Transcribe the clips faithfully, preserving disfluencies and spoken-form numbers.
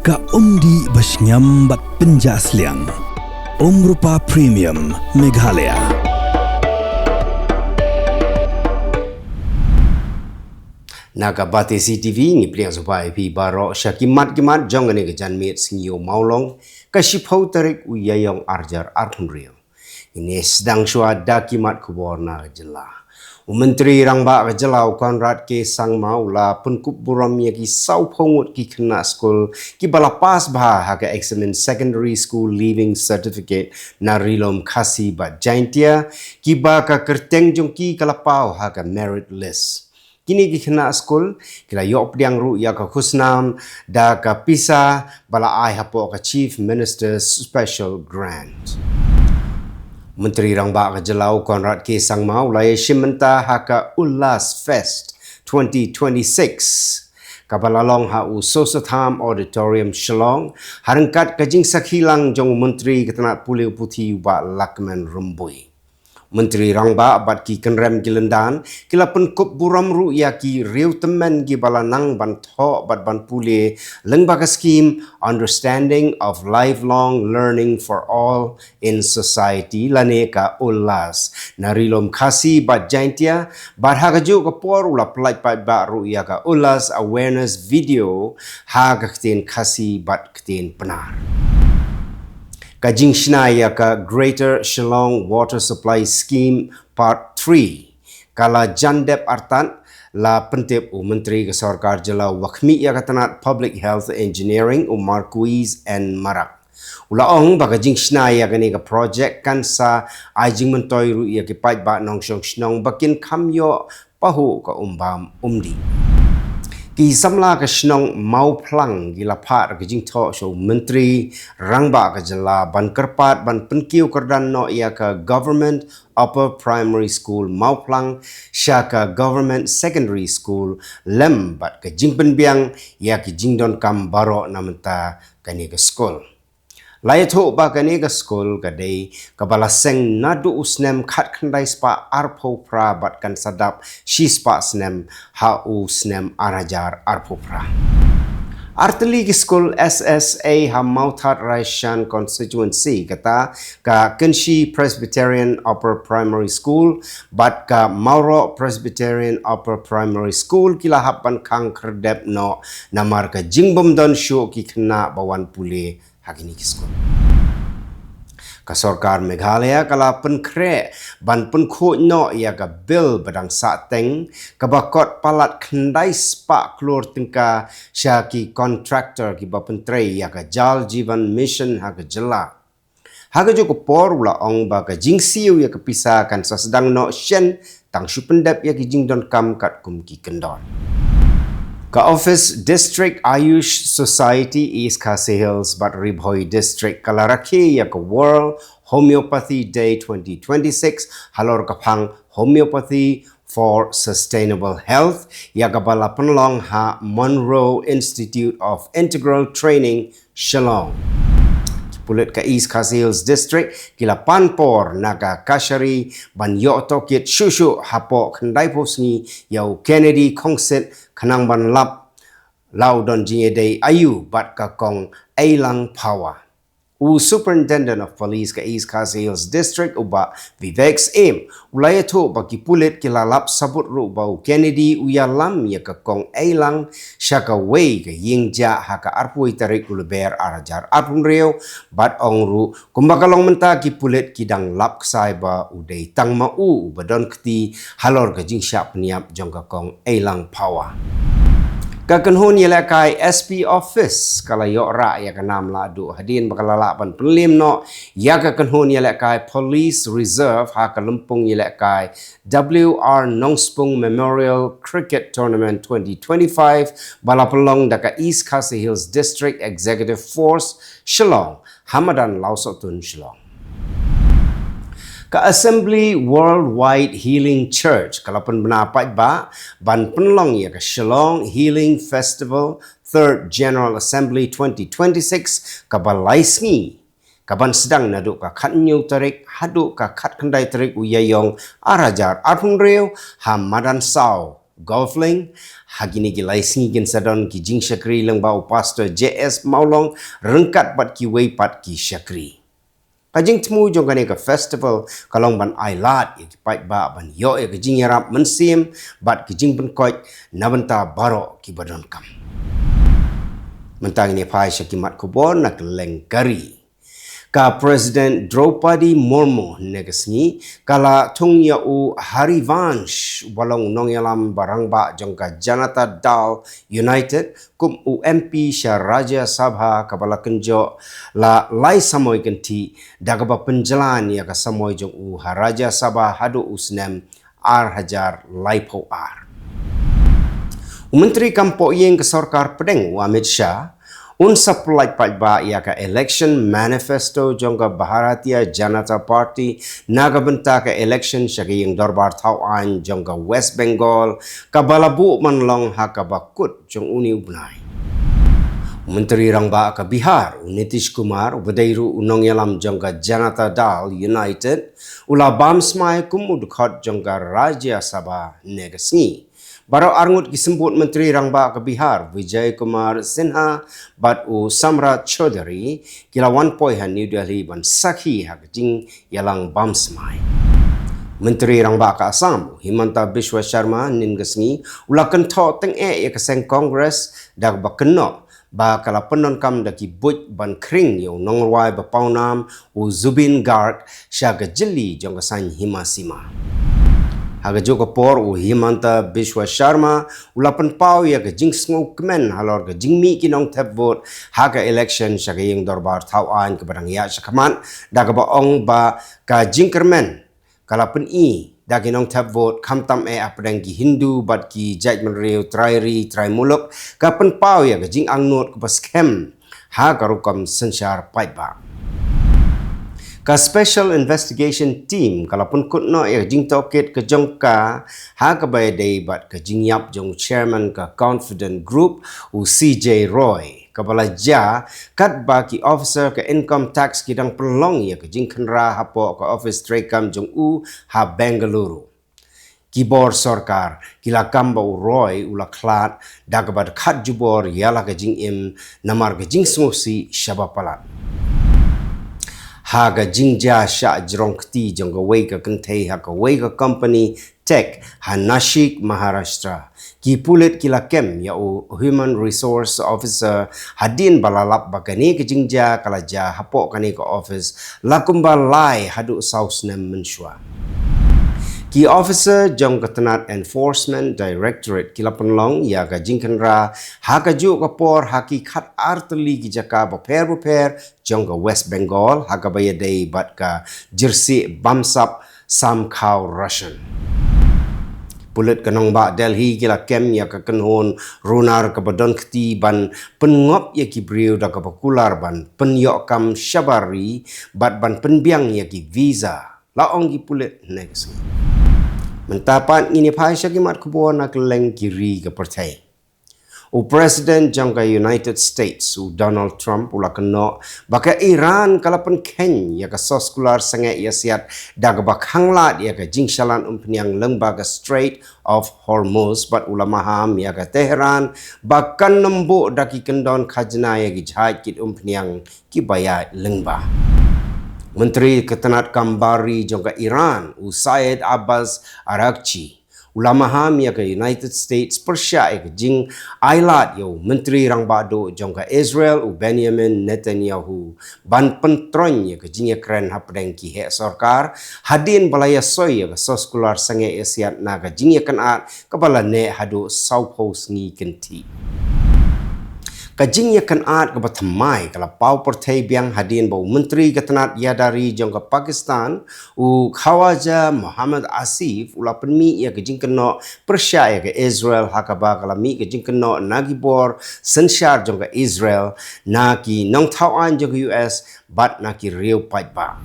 Ka umdih ba shngiam bad pynjah sliang. Umrupa Premium Meghalaya. Na ka Batesi T V ngi pdiang sngewbha ïa phi baroh sha ki mat ki mat jong kane ka janmiet sngi u Mawlong, ka shiphew tarik u Ïaïong arhajar arphew hynriew. Ngin ïa sdang shuwa da ki mat khubor na ka jylla. U Myntri Rangbah ka jylla u Conrad K Sangma u la pynkup burom ïa ki sawphew ngut ki khynnah skul kiba la pass bha ha ka Examined Secondary School Leaving Certificate na Ri Lum Khasi bad Jaintia, kiba ka kyrteng jong ki ka la paw ha ka merit list. Kine ki khynnah skul ki la ïoh pdiang ruh ïa ka khusnam da ka pisa ba la ai hapoh ka Chief Minister's Special Grant. Myntri Rangbah ka jylla u Conrad K Sangma u la ïashim bynta ha ka Ullas Fest twenty twenty-six, kaba la long ha u Sosatham Auditorium, Shillong, ha ryngkat ka jingsakhi lang jong u Myntri ka tnat pule u puthi u Bah Lahkmen Rymbui. Myntri Rangbah bad ki kynrem ki lyndan ki la pynkup burom ruh ïa ki riewtymmen kiba la nang ban thoh bad ban pule lyngba ka skhim Understanding of Lifelong Learning for All in Society lane ka Ullas na Ri Lum Khasi bad Jaintia, bad ha kajuh ka por u la pyllait paidbah ruh ïa ka Ullas Awareness Video ha ka ktien Khasi bad ktien Pnar. Ka jingshna ïa ka Greater Shillong Water Supply Scheme Part three ka la jan dep artat, la pyntip u Myntri ka Sorkar Jylla uba khmih ïa ka tnat Public Health Engineering u Marcuise N Marak. U la ong ba ka jingshna ïa kane ka projek kan sa ai jingmyntoi ruh ïa ki paidbah nongshong shnong ba kin kham ïoh pahuh ka umbam umdih. Ki samla ka shnong Mawphlang ki la phah ka jingthoh sha u Myntri Rangbah ka jylla ban kyrpad ban pynkiew kyrdan noh ïa ka Government Upper Primary School Mawphlang sha ka Government Secondary School lem bad ka jingpynbiang ïa ki jingdonkam baroh na bynta kane ka skul. La ïathuh ba kane ka skul ka dei kaba la seng naduh u snem khatkhyndai spah arphew phra bad kan sa dap shispah snem ha u snem arhajar arphew phra. Artylli ki skul S S A ha Mawthadraishan Constituency, kata ka Kynshi Presbyterian Upper Primary School bad ka Mawroh Presbyterian Upper Primary School ki la hap ban khang khyrdep noh namar ka jingbymdon shuh ki khynnah ba wan pule ha kine ki skul. Ka Sorkar Meghalaya ka la pynkhreh ban pynkhuid noh ïa ka bill ba dang sahteng kaba kot palat khyndai spah klur tyngka sha ki contractor kiba pyntrei ïa ka Jal Jeevan Mission ha ka jylla. Ha kajuh ka por u la ong ba ka jingsiew ïa ka pisa kan sa sdang noh shen tang shu pyndep ïa ki jingdonkam katkum ki kyndon. Ka office District Ayush Society East Khasi Hills bad Ri Bhoi District ka la rakhe ïa ka World Homeopathy Day twenty twenty-six halor ka phang Homeopathy for Sustainable Health, ïa kaba la pynlong ha Monroe Institute of Integral Training, Shillong. Ki pulit ka East Khasi Hills District ki la pan por na ka Kashari ban ïoh tohkit shuh shuh hapoh khyndaiphew sngi ïa u Kennedy Khongsit khnang ban lap la u don jingïadei aiu bad ka Kong Eilang Phawa. U Superintendent of Police ka East Khasi Hills District u Bah Vivek Syiem u la ïathuh ba ki pulit ki la lap sabut ruh ba u Kennedy u ïalam ïa ka Kong Eilang sha kawei ka ïing jah ha ka arphew tarik u Lber arhajar arphew hynriew, bad ong ruh kumba ka long mynta ki pulit ki dang lap ksai ba u dei tang ma u uba don kti halor ka jingshah pynïap jong ka Kong Eilang Phawa. Ka kynhun ïalehkai S P Office ka la ïoh rah ïa ka nam lahduh hadien ba ka la lah ban pynliem noh ïa ka kynhun ïalehkai Police Reserve ha ka lympung ïalehkai W R Nongspung Memorial Cricket Tournament twenty twenty-five ba la pynlong da ka East Khasi Hills District Executive Force, Shillong, ha madan Lawsohtun, Shillong. Ka Assembly Worldwide Healing Church ka la pynbna paidbah ban pynlong ïa ka Shillong Healing Festival Third General Assembly twenty twenty-six kaba lai sngi, kaban sdang naduh ka khathynñiew tarik haduh ka khatkhyndai tarik u Ïaïong arhajar arphew hynriew ha madan saw Golf Link, Ha kine ki lai sngi kin sa don ki jingshakri lyngba u Pastor J S Mawlong ryngkat bad kiwei pat ki shakri. Ka jingthmu jong kane ka festival ka long ban ai lad ïa ki paidbah ban ïoh ïa ka jingïarap mynsiem bad ka jingpynkoit na bynta baroh kiba donkam. Mynta ngin ïa phai sha ki mat khubor na kylleng ka ri. Ka President Draupadi Murmu hynne ka sngi ka la thung ïa u Harivansh, uba long u nongïalam ba rangbah jong ka Janata Dal United kum u M P sha Rajya Sabha, kaba la kynjoh la lai samoi kynthih da kaba pynjlan ïa ka samoi jong u ha Rajya Sabha haduh u snem ar hajar laiphew ar. U Myntri Kam Pohïing ka Sorkar Pdeng u Amit Shah un sa pyllait paidbah ïa ka election manifesto jong ka Bharatiya Janata Party na ka bynta ka election sha ka ïing dorbar thaw aiñ jong ka West Bengal, kaba la buh ban long ha kaba kut jong une u bnai. U Myntri Rangbah ka Bihar u Nitish Kumar, uba dei ruh u nongïalam jong ka Janata Dal United, u la bam smai kum u dkhot jong ka Rajya Sabha hynne ka sngi. Baroh arngut ki symbud Myntri Rangbah ka Bihar, Vijay Kumar Sinha bad u Samrat Chaudhary, ki la wan poi ha New Delhi ban sakhi ha ka jingïalang bam smai. Myntri Rangbah ka Assam u Himanta Biswa Sharma hynnin ka sngi u la kynthoh tyngeh ïa ka seng Congress da kaba kynnoh ba ka la pyndonkam da ki buit ban khring ïa u nongrwai ba pawnam u Zubeen Garg sha ka jylli jong ka saiñ hima sima. Ha kajuh ka por u Himanta Biswa Sharma u la pynpaw ïa ka jingsngewkmen halor ka jingmih ki nongthep vote ha ka election sha ka ïing dorbar thaw aiñ kaba dang ïaid shakhmat, da kaba ong ba ka jingkyrmen ka la pyni da ki nongthep vote khamtam eh hapdeng ki Hindu bad ki jaitbynriew trai ri trai muluk, ka pynpaw ïa ka jingangnud kaba skhem ha ka rukom synshar paidbah. Ka Special Investigation Team ka la pynkut noh ïa ka jingtohkit ka jong ka ha kaba ïadei bad ka jingïap jong u chairman ka Confident Group, u C J Roy, kaba la jia katba ki officer ka Income Tax ki dang pynlong ïa ka jingkhynra hapoh ka office treikam jong u ha Bengaluru. Ki bor sorkar ki la kam ba u Roy u la khlad da kaba dkhat jubor ïa la ka jingim namar ka jingsngewsih shaba palat. Ha ka jingjia shah jrong kti jong kawei ka kynthei ha kawei ka company tech ha Nashik, Maharashtra, ki pulit ki la kem ïa u Human Resource Officer hadien ba la lap ba kane ka jingjia ka la jia hapoh kane ka office la kumba lai haduh saw snem mynshuwa. Ki officer jong ka tnat Enforcement Directorate ki la pynlong ïa ka jingkhynra ha kajuh ka por ha ki khat ar tylli ki jaka bapher bapher jong ka West Bengal ha kaba ïadei bad ka jyrsieh bamsap samkhaw ration. Pulit ka nongbah Delhi ki la kem ïa ka kynhun runar kaba don kti ban pynngop ïa ki briew da kaba kular ban pynïoh kam shabar ri bad ban pynbiang ïa ki visa, la ong ki pulit hynne ka sngi. Mynta pat ngin ïa phai sha ki mat khubor na kylleng ki ri ka pyrthei. U President jong ka United States u Donald Trump u la kynnoh ba ka Iran ka la pynkheiñ ïa ka soskular sangeh ïasiat da kaba khanglad ïa ka jingshalan umphniang lyngba ka Strait of Hormuz bad u la maham ïa ka Tehran ba kan nym buh da ki kyndon khajna ïa ki jahaj kit umphniang kiba ïaid lyngba. Myntri ka tnat kam bar ri jong ka Iran u Saeed Abbas Araghchi u la maham ïa ka United States pyrshah ïa ka jingailad ïa u Myntri Rangbah Duh jong ka Israel u Benjamin Netanyahu ban pyntroiñ ïa ka jingïakren hapdeng ki heh sorkar hadien ba la ïasoi ïa ka soskular sangeh ïasiat na ka jingïakynad kaba la neh haduh sawphew sngi kynthih. Ka jingïakynad kaba thymmai ka la paw pyrthei biang hadien ba u Myntri ka tnat ïada ri jong ka Pakistan u Khawaja Muhammad Asif u la pynmih ïa ka jingkynnoh pyrshah ïa ka Israel ha kaba ka la mih ka jingkynnoh na ki bor synshar jong ka Israel, na ki nongthaw aiñ jong ka U S bad na ki riew paidbah.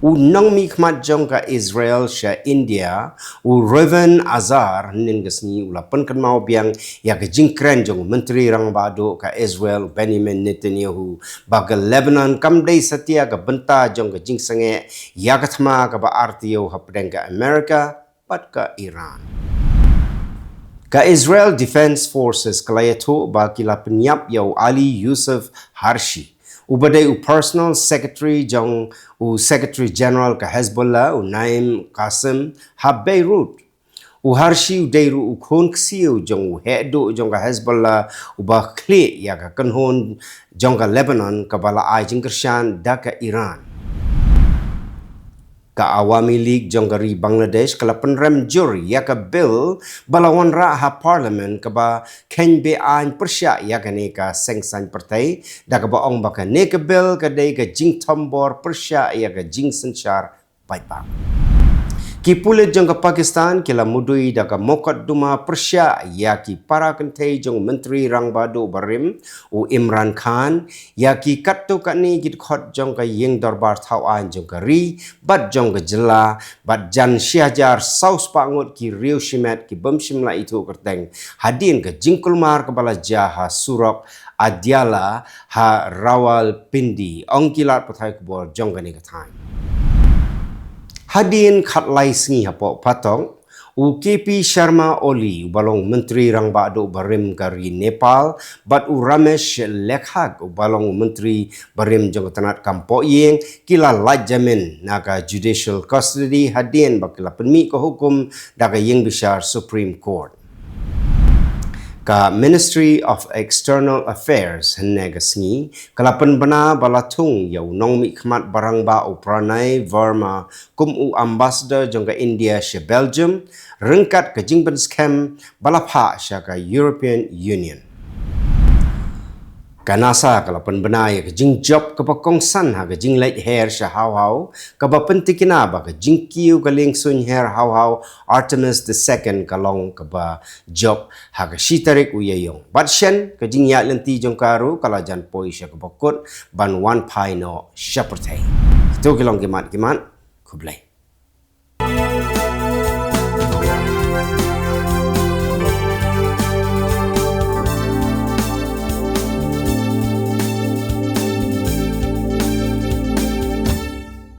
U nongmihkhmat jong ka Israel sha India u Reuven Azar hynnin ka sngi u la pynkynmaw biang ïa ka jingkren jong u Myntri Rangbah Duh ka Israel u Benjamin Netanyahu ba ka Lebanon kam dei satia ka bynta jong ka jingsangeh ïa ka thma kaba artylli hapdeng ka Amerika bad ka Iran. Ka Israel Defense Forces ka la ïathuh ba ki la pynïap ïa u Ali Yusuf Hershi, uba dei u personal secretary jong u Secretary General ka Hezbollah, u Naim Qassem, ha Beirut. U Hershi u dei ruh u khun ksiew jong u heh duh jong ka Hezbollah, uba khlieh ïa ka kynhun jong ka Lebanon kaba la ai jingkyrshan da ka Iran. Ka Awami League jong ka ri Bangladesh ka la pynrem jur ïa ka bill ba la wanrah ha Parliament kaba kheiñ be-aiñ pyrshah ïa kane ka seng saiñ pyrthei, da kaba ong ba kane ka bill ka dei ka jingthombor pyrshah ïa ka jingsynshar paidbah. Ki pulit jong ka Pakistan ki la mudui da ka mukotduma pyrshah ïa ki para kynthei jong u Myntri Rangbah Duh Barim, u Imran Khan, ïa ki katto katne ki dkhot jong ka ïing dorbar thaw aiñ jong ka ri bad jong ka jylla, bad jan shi hajar saw spah ngut ki riew shimet ki bym shym la ithuh kyrteng hadien ka jingkulmar kaba la jia ha surok Adiala ha Rawalpindi, ong ki lad pathai khubor jong kane ka thaiñ. Hadien khatlai sngi hapoh patong, u K P Sharma Oli uba long Myntri Rangbah Duh Barim ka ri Nepal bad u Ramesh Lekhak uba long Myntri Barim jong ka tnat kam poh ïing ki la lait jamin na ka judicial custody hadien ba ki la pynmih ka hukum da ka ïing bishar Supreme Court. Ka Ministry of External Affairs hynne ka sngi ka la pynbna ba la thung ïa u nongmihkhmat ba rangbah u Pranay Verma kum u ambassador jong ka India sha Belgium, ryngkat ka jingpynskhem ba la phah sha ka European Union. Ka NASA ka la pynbna ïa ka jingjop kaba kongsan ha ka jingleit her sha hawhaw, kaba pyntikna ba ka jingkiew ka liengsuiñ her hawhaw Artemis the second ka long kaba jop ha ka shi tarik u Ïaïong. Bad shen ka jingïaid lynti jong ka ruh ka la jan poi sha kaba kut ban wan phai noh sha pyrthei. Kito ki long ki mat ki mat. Khublei.